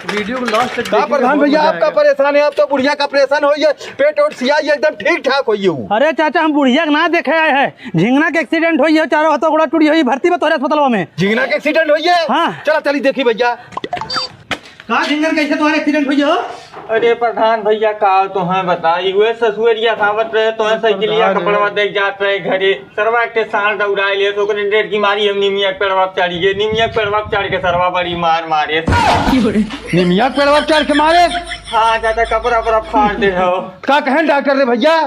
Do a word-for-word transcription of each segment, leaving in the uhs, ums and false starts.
वीडियो को लास्ट तक का देखिए, प्रधान बहुत भैया, मजा आपका आएगा। परेशान है, अब तो बुढ़िया का ऑपरेशन होइए, पेट ओट सियाई एकदम ठीक ठाक होइए उ। अरे चाचा, हम बुढ़िया के ना देखे आए हैं, झिंगना के एक्सीडेंट होइए, चारों हाथों गोड़ा टूटी होइए, भर्ती बा तोहरे अस्पतालवा में। झिंगना के एक्सीडेंट होइए? हाँ। चला चली देखी भैया। का झिंगन, कैसे तुम्हारे एक्सीडेंट होइए हो? अरे प्रधान भैया, का तुम्हें बताई, हुए ससुरिया सावत रहे, तुम्हें साइकिलिया प्रधान कपड़वा है। देख जात रहे घरे, सरवा के साल दौड़ाए ले, तो ओकरे डर की मारी हम निमिया के पेड़वा पे चढ़ी गए। निमिया के पेड़वा पे चढ़ के सरवा बड़ी मार मारे। निमिया के पेड़वा पे चढ़ के मारे? हाँ चाचा, कपड़ा उपड़ा फाड़ दे हो। का कहें डॉक्टर रे भैया?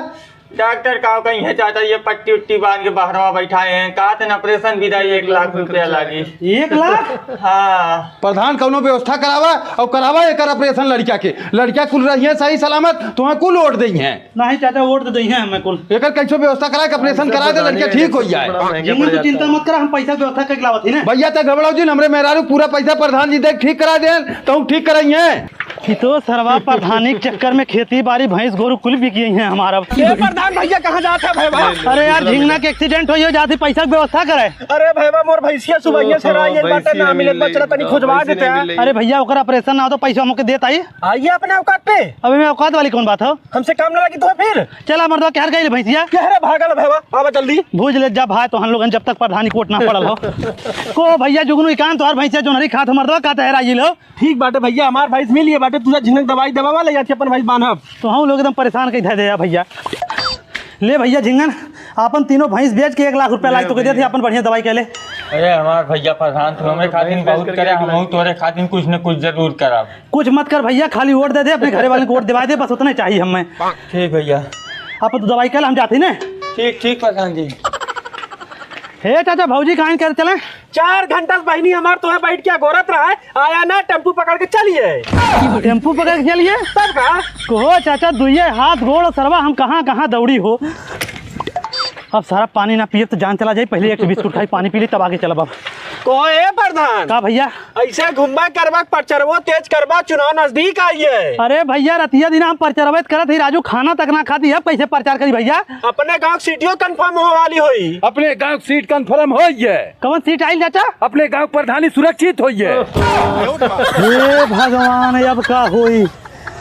डॉक्टर का कहीं है चाचा, ये पट्टी उट्टी बांध के बहरवा बैठाए हैं, कहा थे ऑपरेशन भी रही, एक लाख रुपया लागी। एक लाख? हाँ। प्रधान कौनो व्यवस्था करावा और करावा एकर ऑपरेशन लड़किया के। लड़किया कुल रही है सही सलामत, तुम्हें कुल वोट दई हैं। नहीं चाचा, वोट तो दई हैं हमें कुल। एकर कैसो व्यवस्था करा के ऑपरेशन करा दे, लड़किया ठीक हो जाए। जिन तू चिंता मत करा, हम पैसा व्यवस्था करके लावत ही ना। भैया तो घबराओ जिन, हमरे मेहरारू पूरा पैसा प्रधान जी दे ठीक करा दे, तो ठीक कराई हैं। कि तो सरवा प्रधानी के चक्कर में खेती बाड़ी भैंस गोरू कुल बिक गई हैं हमारा। ए प्रधान भैया, कहाँ जात है भैया? अरे यार, झिंगना के एक्सीडेंट होइए, जाती पैसा के व्यवस्था करे। अरे भैया, मोर भैंसिया सुबहिया से राई बाटे, ना मिलत बा, चला तनी खोजवा देते हैं। अरे भैया, ओकर ऑपरेशन ना हो तो पैसा हमके देत आई। आइए अपने औकात पे। अबे मैं औकात वाली कौन बात हो? हमसे काम ना लगी तो फिर। चला मर्दवा, केहर गइल भैंसिया? केहरे भागल भैया, आवा जल्दी। भूज ले जा भाई, तो हम लोगन जब तक प्रधानी कोट ना पड़ल हो। को भैया जुगनू इकान तोहर भैंसिया जोनहरी खात हो मर्दवा, का तहरा आइल हो? ठीक बाटे भैया, हमार भैंस मिल गए बाटे, तुझा झिंगन दवाई दवावा ले जाती अपन भैंस बांधब। तो हम लोग एकदम परेशान कई धर दे यार भैया। ले भैया झिंगन, आपन तीनों भैंस बेच के एक लाख रुपया लाई तो कह देती, आपन बढ़िया दवाई के ले। अरे हमार भैया प्रधान, तू हमरे खातिर बहुत करे, हम तोरे खातिर कुछ न कुछ जरूर करब। कुछ मत कर भैया, खाली वोट दे दे, अपने घरे वाले को वोट दिवा दे, बस उतना ही चाहिए हमें। ठीक भैया। आप तो दवाई के ले, हम जाते हैं ना। ठीक, ठीक प्रधान जी। हे चाचा, भौजी कहाँ कर चले? चार घंटा से बहिनी हमार तोहे बैठ के अगोरत रहा है, आया ना, टेम्पू पकड़ के चलिए। टेम्पू पकड़ के चलिए? तब का? कहो चाचा, दुइये हाथ गोड़ सरवा, हम कहाँ कहाँ दौड़ी हो। अब सारा पानी ना पिए तो जान चला जाए, पहले एक बिस्कुट खाई, पानी पी ली, तब आगे चलब अब। कहो ए प्रधान। का भैया? ऐसे घूमबा करबा, प्रचरवो तेज करबा, चुनाव नजदीक आई है। अरे भैया, रतिया दिन हम प्रचरवे करत ही राजू, खाना तक ना खाती, अब कैसे प्रचार करी भैया? अपने गांव सीटियो कंफर्म हो वाली होई। अपने गांव सीट कंफर्म होई है। कौन सीट आइल चाचा? अपने गांव प्रधानी सुरक्षित होई है। हे भगवान, अब का होई?